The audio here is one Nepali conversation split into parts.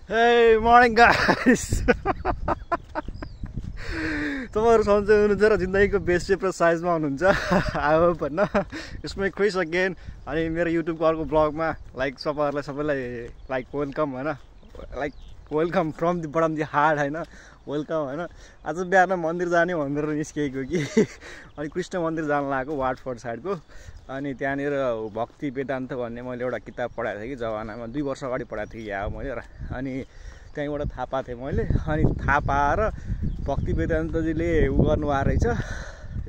Hey, morning guys. तपाईँहरू सन्चै हुनुहुन्छ र जिन्दगीको बेस्ट सेप र साइजमा हुनुहुन्छ। आई होप हैन। It's my Kris again. अनि मेरो युट्युबको अर्को ब्लगमा सबैलाई वेलकम हैन। Welcome from the bottom the heart हैन। वेलकम हैन। आज बिहान मन्दिर जाने भनेर निस्केको कि अनि कृष्ण मन्दिर जान लागेको वाटफोर्ड साइडको। अनि त्यहाँनिर भक्ति वेदान्त भन्ने मैले एउटा किताब पढाएको थिएँ कि जवानामा 2 वर्ष अगाडि पढाएको थिएँ यहाँ मैले। अनि त्यहीँबाट थाहा पाएको थिएँ मैले। अनि थाहा पाएर भक्ति वेदान्तजीले उ गर्नुभएको रहेछ,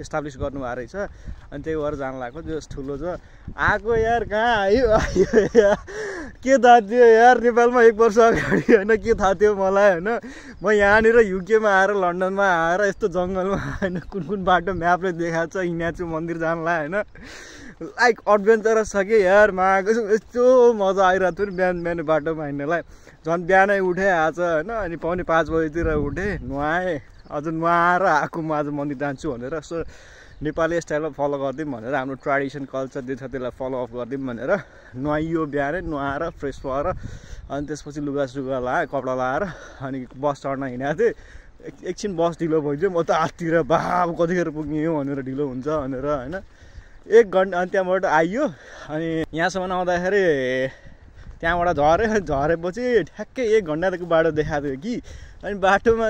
इस्टाब्लिस गर्नुभएको रहेछ। अनि त्यही भएर जान लागेको जो ठुलो छ आएको यार। कहाँ आयो के थाहा थियो यार, नेपालमा 1 वर्ष अगाडि होइन के थाहा थियो मलाई होइन। म यहाँनिर युकेमा आएर लन्डनमा आएर यस्तो जङ्गलमा होइन कुन बाटो म्यापले देखाएको छ हिँड्छु मन्दिर जानलाई होइन। लाइक एडभेन्चरस छ कि यार। मागेको यस्तो मजा आइरहेको थियो नि बिहान बाटोमा हिँड्नलाई। झन् बिहानै उठेँ आज होइन। अनि 4:45 बजीतिर उठेँ, नुहाएँ, अझ नुहाएर आएको म आज मन्दिर जान्छु भनेर। यसो नेपाली स्टाइलमा फलो गरिदिउँ भनेर, हाम्रो ट्रेडिसन कल्चर जे छ त्यसलाई फलो अप गरिदिउँ भनेर नुहाइयो बिहानै, नुहाएर फ्रेस भएर अनि त्यसपछि लुगा लगाएँ, कपडा लगाएर अनि बस चढ्न हिँडेको थिएँ। एकछिन बस ढिलो भइदियो। म त आतिर अब कतिखेर पुग्ने हो भनेर ढिलो हुन्छ भनेर होइन। 1 घन्टा अनि त्यहाँबाट आइयो। अनि यहाँसम्म आउँदाखेरि त्यहाँबाट झरेपछि ठ्याक्कै 1 घन्टाको बाटो देखाएको थियो कि। अनि बाटोमा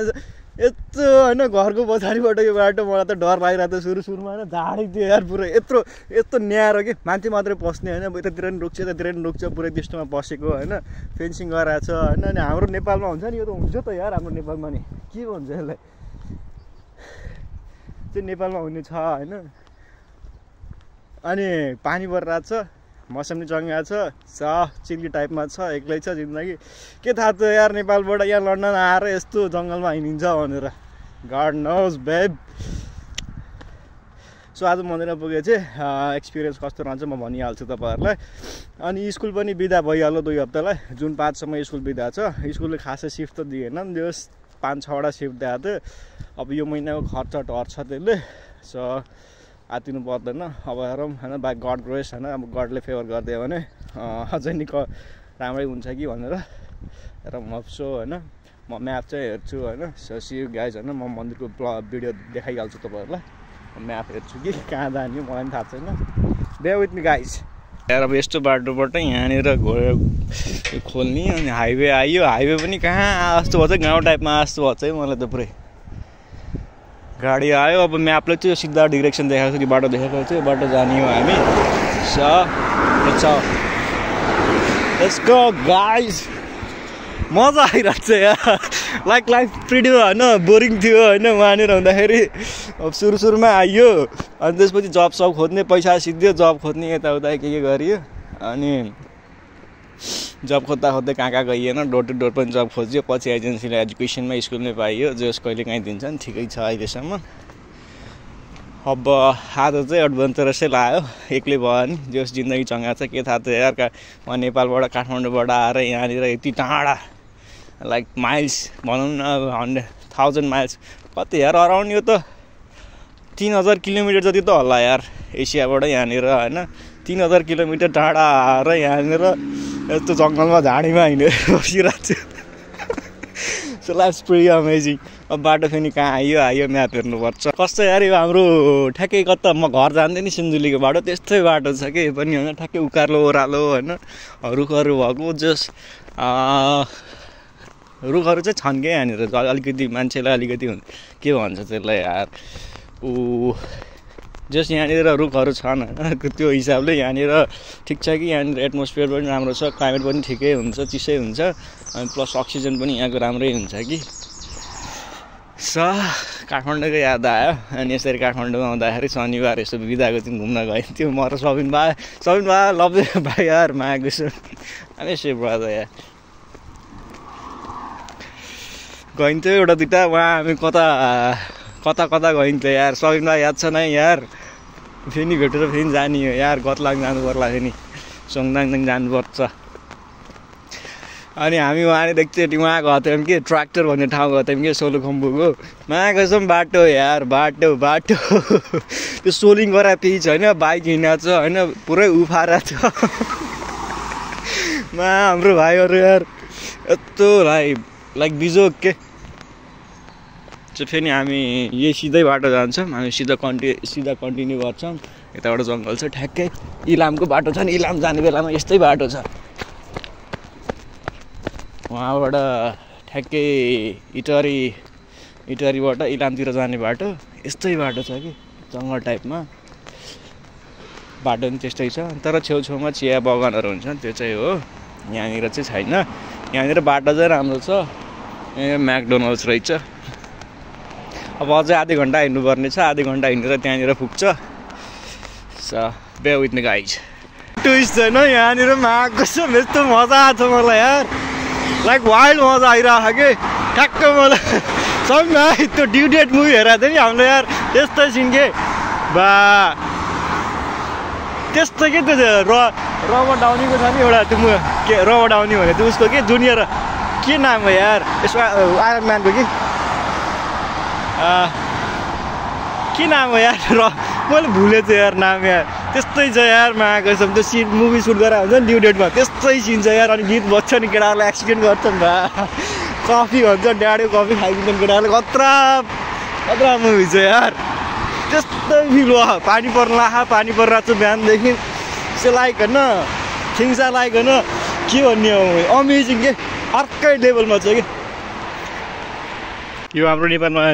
यस्तो होइन घरको पछाडिबाट यो बाटो मलाई त डर लागिरहेको थियो सुरुमा होइन। झाडी थियो यार पुरै, यत्रो न्यारो कि मान्छे मात्रै पस्ने होइन। यतातिर पनि रोक्छ यतातिर पनि रोक्छ, पुरै त्यस्तोमा पसेको होइन। फेन्सिङ गराएको छ होइन। अनि हाम्रो नेपालमा हुन्छ नि, यो त हुन्छ त यार हाम्रो नेपालमा नि, के भन्छ यसलाई चाहिँ नेपालमा हुने छ होइन। अनि पानी परिरहेको छ, मौसम नि चङ्गा छ, चिल्ली टाइपमा छ, एक्लै छ जिन्दगी। के थाहा थियो यार नेपालबाट यहाँ लन्डन आएर यस्तो जङ्गलमा हिँडिन्छ भनेर। God knows babe. सो आज मन्दिरमा पुगेको चाहिँ एक्सपिरियन्स कस्तो रहन्छ म भनिहाल्छु तपाईँहरूलाई। अनि स्कुल पनि बिदा भइहाल्यो 2 हप्तालाई। जुन 5 सम्म स्कुल बिदा छ। स्कुलले खासै सिफ्ट त दिएन नि, त्यो 5-6वटा सिफ्ट दिएको थियो। अब यो महिनाको खर्च टर्छ त्यसले। सो आतिनु पर्दैन अब हेरौँ होइन। बाई गड ग्रेस होइन। अब गडले फेभर गरिदियो भने अझै नि राम्रै हुन्छ कि भनेर हेरौँ होप्सो होइन। म म्याप चाहिँ हेर्छु होइन। सो सी यु गाइज होइन। म मन्दिरको भिडियो देखाइहाल्छु तपाईँहरूलाई। म्याप हेर्छु कि कहाँ जाने मलाई पनि थाहा छैन। Bear with me guys. यार अब यस्तो बाटोबाट यहाँनिर घोडेर खोल्ने अनि हाइवे आइयो। हाइवे पनि कहाँ जस्तो भन्छ, गाउँ टाइपमा जस्तो भन्छ है मलाई त पुरै। गाडी आयो। अब म्यापले चाहिँ सिधा डिरेक्सन देखाएको छ कि बाटो देखाएको थियो, बाटो जाने हो हामी। Let's go guys. मजा आइरहेको छ यार। लाइफ प्रिटी होइन, बोरिङ थियो होइन वहाँनिर हुँदाखेरि। अब सुरुमा आइयो अनि त्यसपछि जब खोज्ने, पैसा सिद्धो जब खोज्ने, यताउता के गरियो। अनि जब खोज्दा कहाँ गइएन, डोर टु डोर पनि जब खोज्यो। पछि एजेन्सीले एजुकेसनमा स्कुलमै पाइयो, जस कहिले काहीँ दिन्छन्, ठिकै छ अहिलेसम्म। अब आज चाहिँ एडभेन्चरसै लाग्यो, एक्लै भयो नि। जस जिन्दगी चङ्गा छ। के थाहा थियो यार म नेपालबाट काठमाडौँबाट आएर यहाँनिर यति टाढा लाइक माइल्स भनौँ न 1000 माइल्स कति यार अराउन्ड यो त 3000 किलोमिटर जति त होला यार एसियाबाट यहाँनिर होइन। 3000 किलोमिटर टाढा आएर यहाँनिर यस्तो जङ्गलमा झाडीमा हिँडेर बसिरहेको छु। So life pretty amazing. अब बाटो फेरि कहाँ आइयो म्याप हेर्नुपर्छ। कस्तो यार यो हाम्रो ठ्याक्कै कता म घर जान्थेँ नि सिन्जुलीको बाटो त्यस्तै बाटो छ कि पनि होइन। ठ्याक्कै उकालो ओह्रालो होइन, रुखहरू भएको जस रुखहरू चाहिँ छन् क्या यहाँनिर। अलिकति मान्छेलाई अलिकति के भन्छ त्यसलाई यार जस यहाँनिर रुखहरू छन् होइन। त्यो हिसाबले यहाँनिर ठिक छ कि यहाँनिर एटमोस्फियर पनि राम्रो छ, क्लाइमेट पनि ठिकै हुन्छ, चिसै हुन्छ। अनि प्लस अक्सिजन पनि यहाँको राम्रै हुन्छ कि। काठमाडौँको याद आयो। अनि यसरी काठमाडौँमा आउँदाखेरि शनिबार यसो बिदाको दिन घुम्न गइन्थ्यो म र सबिन भा लभ भाइ यार मागेको छु। अनि यसो ब्रदर यार गइन्थ्यो एउटा 2टा। उहाँ हामी कता गइन्थ्यो यार। सबिन भा याद छ नै यार। फेरि भेटेर फेरि जाने हो यार। गतलाङ जानु पर्ला, फेरि सोङदाङ जानुपर्छ। अनि हामी वहाँनिर एकचोटि वहाँ गएको थियौँ कि ट्र्याक्टर भन्ने ठाउँ गएको थियौँ कि सोलुखम्बुको। कसम बाटो यार बाटो त्यो सोलिङ गरा पिच होइन, बाइक हिँडेको छ होइन, पुरै उफारा छ। हाम्रो भाइहरू यार यस्तो लाइक बिजोक के चाहिँ फेरि हामी यही सिधै बाटो जान्छौँ हामी सिधा कन्टिन्यू गर्छौँ यताबाट जङ्गल छ ठ्याक्कै इलामको बाटो छ नि इलाम जाने बेलामा यस्तै बाटो छ वहाँबाट ठ्याक्कै इटरीबाट इलामतिर जाने बाटो यस्तै बाटो छ कि जङ्गल टाइपमा बाटो पनि त्यस्तै छ तर छेउछेउमा चिया बगानहरू हुन्छ त्यो चाहिँ हो यहाँनिर चाहिँ छैन यहाँनिर बाटो चाहिँ राम्रो छ यहाँ म्याकडोनल्ड्स रहेछ अब अझै आधी घन्टा हिँड्नुपर्ने छ आधी घन्टा हिँडेर त्यहाँनिर पुग्छ बे विथ मी गाइज टुरिस्ट छैन यहाँनिर आएको छ यस्तो मजा आएको छ मलाई यार लाइक वाइल्ड मजा आइरहेको कि ठ्याक्क मलाई सबैमा त्यो ड्यु डेट मुभी हेरेको थियो नि हाम्रो यार त्यस्तै सिन के बा त्यस्तै के त्यो रबर्ट डाउनीको छ नि एउटा त्यो के रबर्ट डाउनी भने त्यो उसको के जुनियर के नाम हो यार यसको आयरन म्यानको के नाम हो यार मैले भुलेछु यार नाम यार त्यस्तै छ यार माको सब त्यो सिन मुभी सुट गरेर हुन्छ नि ड्यु डेटमा त्यस्तै सिन छ यार अनि गीत बज्छ नि केटाहरूलाई एक्सिडेन्ट गर्छन् भा कफी भन्छ ड्याडीको कफी खाइदिन्छन् केटाहरूले खतरा मुभी छ यार त्यस्तै फिल भयो पानी पर्न रहेछ बिहानदेखि त्यो लाइक होइन थिङ्स आर लाइक होइन के भन्ने हो अमेजिङ के अर्कै लेभलमा छ कि यो हाम्रो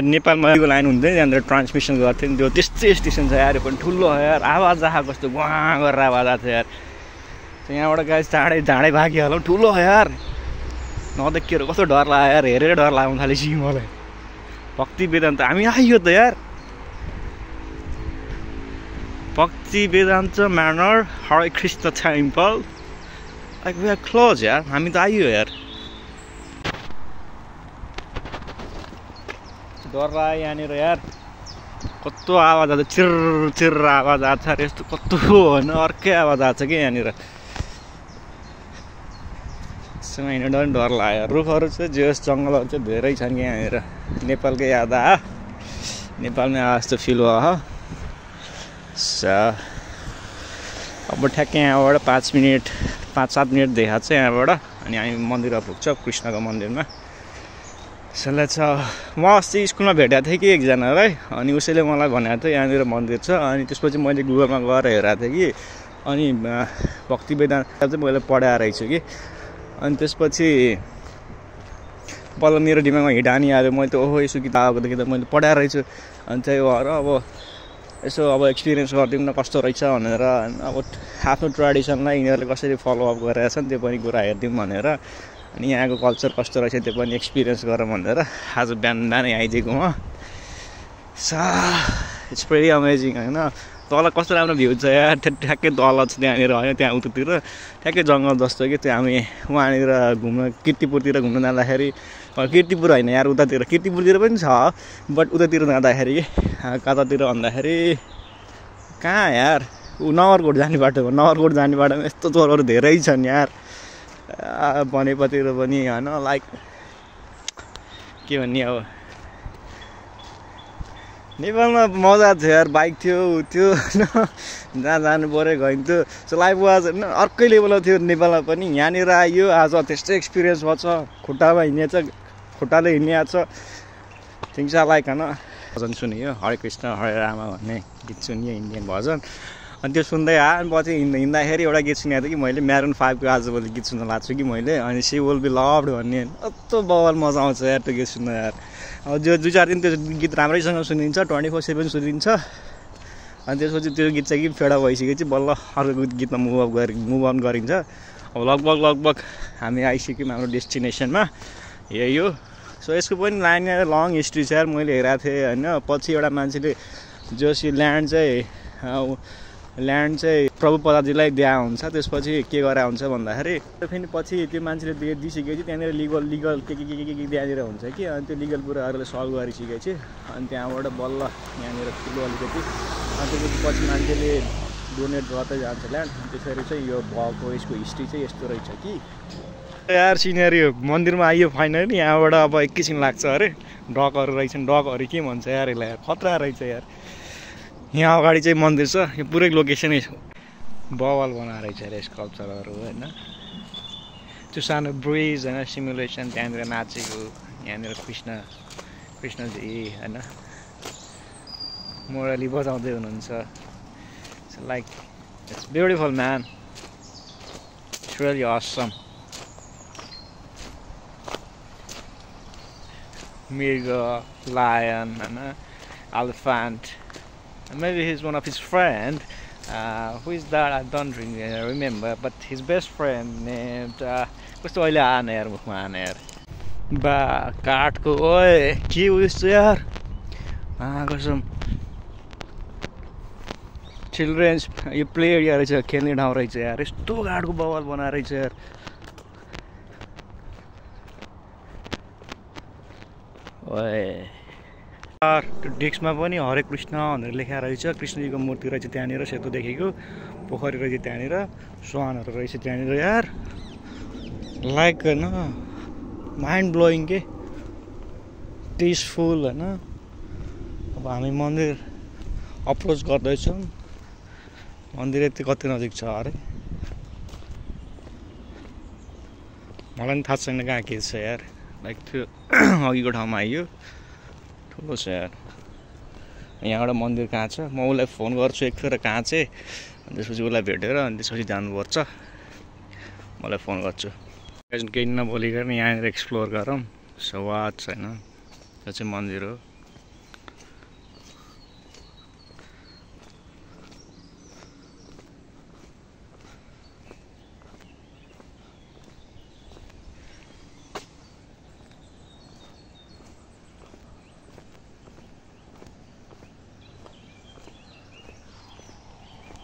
नेपालमा यो लाइन हुँदैन त्यहाँनिर ट्रान्समिसन गर्थ्यो नि त्यो त्यस्तै स्टेसन छ यार पनि ठुलो हो यार आवाज आएको कस्तो गुहाँ गरेर आवाज आएको छ यार यहाँबाट गाई चाँडै भागिहालौँ ठुलो हो यार नदेखेर कस्तो डर लाग्यो यार हेरेर डर लाग्नु थालेपछि मलाई भक्ति वेदान्त हामी आइयो त यार भक्ति Vedanta manor Hare Krishna temple like we are close यार हामी त आइयो यार डर लाग्यो यहाँनिर यार कस्तो आवाज आएको छ चिर आवाज आएको छ यस्तो कस्तो होइन अर्कै आवाज आएको छ कि यहाँनिर यसमा हिँड्नु पनि डर लाग्यो रुखहरू चाहिँ जेस जङ्गलहरू चाहिँ धेरै छन् कि यहाँनिर नेपालकै याद आयो नेपालमै आयो जस्तो फिल भयो अब ठ्याक्कै यहाँबाट 5-7 मिनट देखाएको छ यहाँबाट अनि हामी मन्दिरमा पुग्छौँ कृष्णको मन्दिरमा त्यसलाई छ म अस्ति स्कुलमा भेटेको थिएँ कि एकजनालाई अनि उसैले मलाई भनेको थियो यहाँनिर मन्दिर छ अनि त्यसपछि मैले गुगलमा गएर हेरेको थिएँ कि अनि भक्ति वेदान्त चाहिँ मैले पढाएर रहेछु कि अनि त्यसपछि बल्ल मेरो दिमागमा हिँडानी आयो मैले त ओहो यसो किताबको देखेँ त मैले पढाएर रहेछु अनि त्यही भएर अब यसो अब एक्सपिरियन्स गरिदिउँ न कस्तो रहेछ भनेर अब आफ्नो ट्रेडिसनलाई यिनीहरूले कसरी फलोअप गरेर छन् त्यो पनि कुरा हेरिदिउँ भनेर अनि यहाँको कल्चर कस्तो रहेछ त्यो पनि एक्सपिरियन्स गरौँ भनेर आज बिहानै आइदिएको म इट्स भेरी अमेजिङ होइन तल कस्तो राम्रो भ्यू छ यार ठ्याक्कै तल छ त्यहाँनिर होइन त्यहाँ उतातिर ठ्याक्कै जङ्गल जस्तो कि त्यो हामी उहाँनिर घुम्न किर्तिपुरतिर घुम्न जाँदाखेरि किर्तिपुर होइन यार उतातिर किर्तिपुरतिर पनि छ बट उतातिर जाँदाखेरि कतातिर भन्दाखेरि कहाँ यार नगरकोट जाने बाटोमा यस्तो चोरहरू धेरै छन् यार बनेपातिर पनि होइन लाइक के भन्ने अब नेपालमा मजा थियो यार बाइक थियो थियो जहाँ जानु पऱ्यो गइन्थ्यो सो लाइफ वाज होइन अर्कै लेभलमा थियो नेपालमा पनि यहाँनिर आइयो आज त्यस्तै एक्सपिरियन्स भएको छ खुट्टामा खुट्टाले हिँडिएको छ थिङ्स आर लाइक होइन भजन सुनियो हरे कृष्ण हरे रामा भन्ने गीत सुनियो इन्डियन भजन अनि त्यो सुन्दै आयो अनि पछि हिँड्दाखेरि एउटा गीत सुनेको थिएँ कि मैले म्यारोन 5को आजभोलि गीत सुन्न लाग्छु कि मैले अनि सी विल बी लभड भन्ने कस्तो बवाल मजा आउँछ यार त्यो गीत सुन्दा यार अब जो 2-4 दिन त्यो गीत राम्रैसँग सुनिन्छ 24/7 सुनिन्छ अनि त्यसपछि त्यो गीत चाहिँ कि फेडा भइसकेपछि बल्ल अर्को गीतमा मुभ अन गरिन्छ अब लगभग हामी आइसक्यौँ हाम्रो डेस्टिनेसनमा यही हो सो यसको पनि लाइन लङ हिस्ट्री छ यार मैले हेरेको थिएँ होइन पछि एउटा मान्छेले जोस यो ल्यान्ड चाहिँ प्रभुपदाजीलाई दिया हुन्छ त्यसपछि के गरा हुन्छ भन्दाखेरि फेरि पछि त्यो मान्छेले दिइसकेपछि त्यहाँनिर लिगल के त्यहाँनिर हुन्छ कि अनि त्यो लिगल कुराहरूले सल्भ गरिसकेपछि अनि त्यहाँबाट बल्ल यहाँनिर ठुलो अलिकति अनि त्यसपछि पछि मान्छेले डोनेट गर्दै जान्छ ल्यान्ड त्यसरी चाहिँ यो भएको यसको हिस्ट्री चाहिँ यस्तो रहेछ कि यार सिनेरी मन्दिरमा आइयो फाइनली यहाँबाट अब एकैछिन लाग्छ अरे डकहरू रहेछन् डकहरू के भन्छ यार यसलाई यार खतरा रहेछ यार यहाँ अगाडि चाहिँ मन्दिर छ यो पुरै लोकेसनै बवाल बनाएर रहेछ अरे स्कल्पचरहरू होइन त्यो सानो ब्रिज होइन सिमुलेसन त्यहाँनिर नाचेको यहाँनिर कृष्णजी होइन मुरली बजाउँदै हुनुहुन्छ like it's beautiful man it's really Assam मृग लायन होइन elephant and maybe he's one of his friend who is that I don't remember but his best friend named कस्तो अहिले आएन यार मुखमा आएन यार बा काठको ओए के उयस छ यार कसम चिल्ड्रेन्स यो प्ले एरिया रहेछ खेल्ने ठाउँ रहेछ यार यस्तो काठको बवाल बनाएर रहेछ यार ओए त्यो डेस्कमा पनि हरे कृष्ण भनेर लेखा रहेछ कृष्णजीको मूर्ति रहेछ त्यहाँनिर सेतो देखेको पोखरी रहेछ त्यहाँनिर स्वानहरू रहेछ त्यहाँनिर यार लाइक होइन माइन्ड ब्लोइङ के पिसफुल होइन अब हामी मन्दिर अप्रोच गर्दैछौँ मन्दिर यति कति नजिक छ अरे मलाई पनि थाहा छैन कहाँ के छ यार लाइक त्यो अघिको ठाउँमा आइयो ठुलो छ यार यहाँबाट मन्दिर कहाँ छ म उसलाई फोन गर्छु एकखेर कहाँ चाहिँ अनि त्यसपछि उसलाई भेटेर अनि त्यसपछि जानुपर्छ मलाई फोन गर्छु केही नबोलिकन यहाँनिर एक्सप्लोर गरौँ सवाद छैन यो चाहिँ मन्दिर हो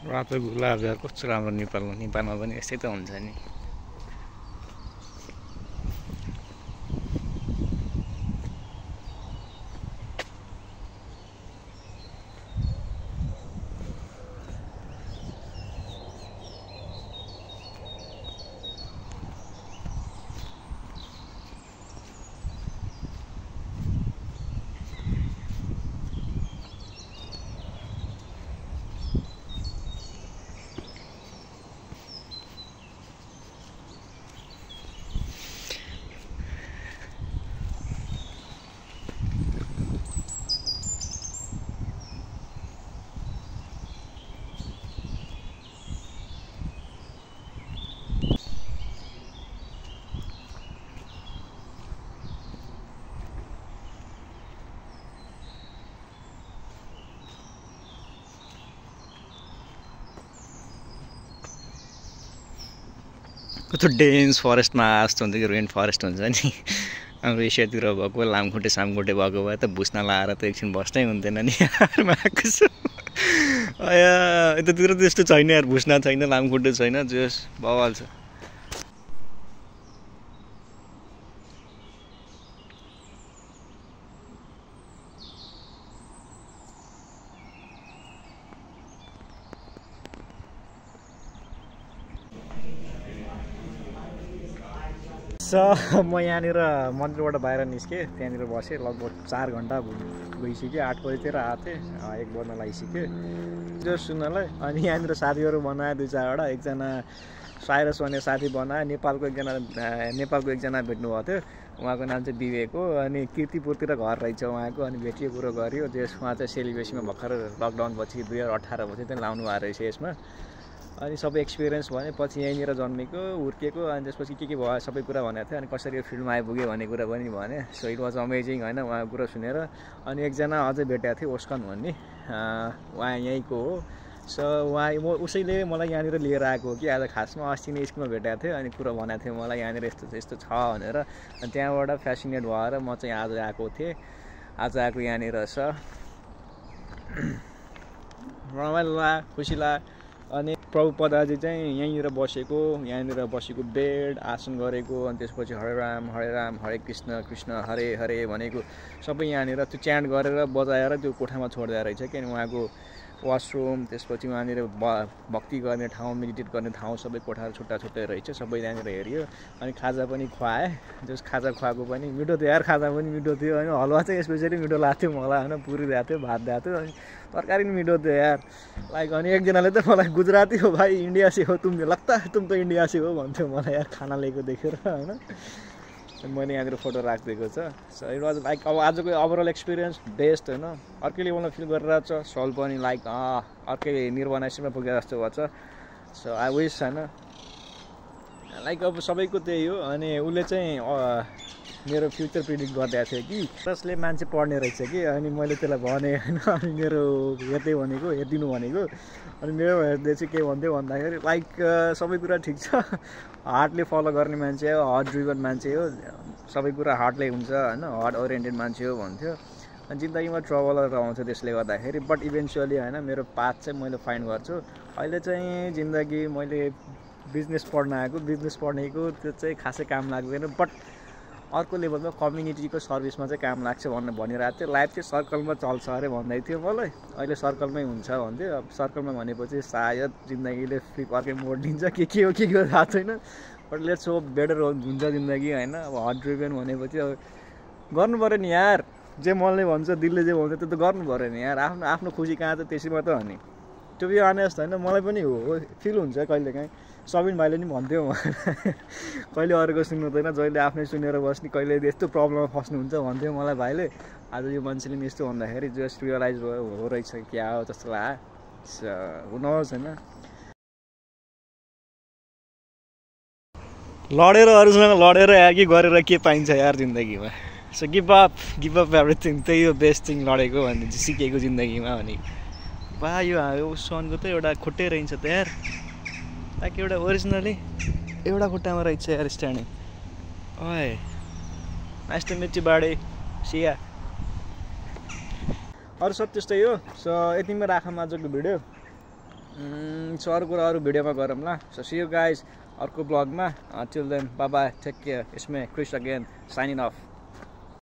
रातो गुलाब यार कस्तो राम्रो नेपालमा पनि यस्तै त हुन्छ नि कस्तो डेन्स फरेस्टमा जस्तो हुन्छ कि रेन फरेस्ट हुन्छ नि हाम्रो एसियातिर भएको लामखुट्टे सामखुट्टे भएको भए त भुस्न लाएर त एकछिन बस्नै हुन्थेन नि यार आएको छु यतातिर त्यस्तो छैन यार भुस्ना छैन लामखुट्टे छैन जस बवाल छ म यहाँनिर मन्दिरबाट बाहिर निस्केँ त्यहाँनिर बसेँ लगभग 4 घन्टा गइसक्यो 8 बजीतिर आएको थिएँ 1 बज्न लागिसक्यो जो सुन्नलाई अनि यहाँनिर साथीहरू बनायो 2-4वटा एकजना साइरस भन्ने साथी बनायो नेपालको एकजना भेट्नुभएको थियो उहाँको नाम चाहिँ विवेक हो अनि कीर्तिपुरतिर घर रहेछ उहाँको अनि भेटियो कुरो गऱ्यो जस उहाँ चाहिँ सेलिब्रेसीमा भर्खर लकडाउन पछि 2018 पछि चाहिँ लाउनु भएको रहेछ यसमा अनि सबै एक्सपिरियन्स भने पछि यहीँनिर जन्मेको हुर्केको अनि त्यसपछि के भयो सबै कुरा भनेको थियो अनि कसरी यो फिल्डमा आइपुग्यो भन्ने कुरा पनि भने सो इट वाज अमेजिङ होइन उहाँको कुरा सुनेर अनि एकजना अझै भेटेको थियो ओस्कन भन्ने उहाँ यहीँको हो सो उसैले मलाई यहाँनिर लिएर आएको हो कि आज खासमा अस्ति नै स्कुलमा भेटेको थियो अनि कुरा भनेको थियो मलाई यहाँनिर यस्तो छ भनेर अनि त्यहाँबाट फ्यासिनेट भएर म चाहिँ आज आएको थिएँ आज आएको यहाँनिर छ रमाइलो लाग्यो खुसी लाग्यो अनि प्रभुपदाजी चाहिँ यहीँनिर बसेको बेड आसन गरेको अनि त्यसपछि हरे राम हरे कृष्ण कृष्ण हरे हरे भनेको सबै यहाँनिर त्यो च्यान्ट गरेर बजाएर त्यो कोठामा छोड्दै रहेछ किन उहाँको वासरुम, त्यसपछि वहाँनिर भक्ति गर्ने ठाउँ, मेडिटेट गर्ने ठाउँ सबै कोठाहरू छुट्टा छुट्टै रहेछ, सबै त्यहाँनिर हेऱ्यो। अनि खाजा पनि खुवाएँ, जस खाजा खुवाएको पनि मिठो थियो यार, खाजा पनि मिठो थियो होइन। हलुवा चाहिँ स्पेसली मिठो लाग्थ्यो मलाई होइन, पुरी दिएको थियो, भात दिएको थियो, अनि तरकारी पनि मिठो थियो यार लाइक। अनि एकजनाले त मलाई गुजराती हो भाइ, इन्डिया से हो तुम, लाग्दा तुम त इन्डिया से हो भन्थ्यो मलाई यार खाना लिएको देखेर होइन। मैले यहाँनिर फोटो राखिदिएको छ। सो इट वाज लाइक अब आजको ओभरअल एक्सपिरियन्स बेस्ट होइन, अर्कै लेभलमा फिल गरिरहेको छ। सोल पनि लाइक अर्कै निर्वाणामा पुगे जस्तो भएको छ। सो आई विस होइन लाइक अब सबैको त्यही हो। अनि उसले चाहिँ मेरो फ्युचर प्रिडिक्ट गरिदिएको थियो कि जसले मान्छे पढ्ने रहेछ कि, अनि मैले त्यसलाई भनेँ होइन, अनि मेरो हेर्दै भनेको हेरिदिनु भनेको। अनि मेरो हेर्दै चाहिँ के भन्थ्यो भन्दाखेरि लाइक सबै कुरा ठिक छ, हार्टले फलो गर्ने मान्छे हो, हार्ट ड्रिभन मान्छे हो, सबै कुरा हार्टले हुन्छ होइन, हार्ट ओरिएन्टेड मान्छे हो भन्थ्यो। अनि जिन्दगीमा ट्रबलहरू आउँछ त्यसले गर्दाखेरि, बट इभेन्चुअली होइन मेरो पाथ चाहिँ मैले फाइन्ड गर्छु। अहिले चाहिँ जिन्दगी मैले बिजनेस पढ्न आएको, बिजनेस पढ्नेको त्यो चाहिँ खासै काम लाग्दैन, बट अर्को लेभलमा कम्युनिटीको सर्भिसमा चाहिँ काम लाग्छ भनेर भनिरहेको थियो। लाइफ चाहिँ सर्कलमा चल्छ अरे भन्दै थियो मलाई, अहिले सर्कलमै हुन्छ भन्थ्यो। अब सर्कलमा भनेपछि सायद जिन्दगीले फ्लिप अर्कै मोड लिन्छ, के हो थाहा छैन, बट लेट्स होप बेटर हुन्छ जिन्दगी होइन। अब हार्ट ड्रिभन भनेपछि अब गर्नु पऱ्यो नि यार, जे मनले भन्छ, दिलले जे भन्छ त्यो त गर्नु पऱ्यो नि यार। आफ्नो खुसी कहाँ छ त्यसैमा त हो नि, टु बी अनेस्ट होइन। मलाई पनि हो फिल हुन्छ कहिलेकाहीँ, सबिन भाइले नि भन्थ्यो कहिले अरूको सुन्नुहुँदैन, जहिले आफ्नै सुनेर बस्ने, कहिले यस्तो प्रब्लममा फस्नुहुन्छ भन्थ्यो मलाई भाइले। आज यो मान्छेले नि यस्तो भन्दाखेरि जस्ट रियलाइज भयो हो रहेछ क्या हो जस्तो लाग्यो। हुनुहोस् होइन, लडेर अरूसँग लडेर या के गरेर के पाइन्छ यार जिन्दगीमा। सो गिभ अप एभ्रिथिङ, त्यही हो बेस्ट थिङ लडेको भन्ने चाहिँ सिकेको जिन्दगीमा भने। बा यो सनको त एउटा खुट्टै रहन्छ त यार, ताकि एउटा ओरिजिनली एउटा खुट्टामा रहेछ यार स्ट्यान्डिङ। ओए नाइस टु मिट यु बाडे, सिया। अरू सब त्यस्तै हो। सो यतिमै राखौँ आजको भिडियो। सो अरू कुरा अरू भिडियोमा गरौँ ल। सो सी यु गाइज अर्को ब्लगमा। Till then bye bye, take care. यसमै क्रिस अगेन साइनिङ अफ।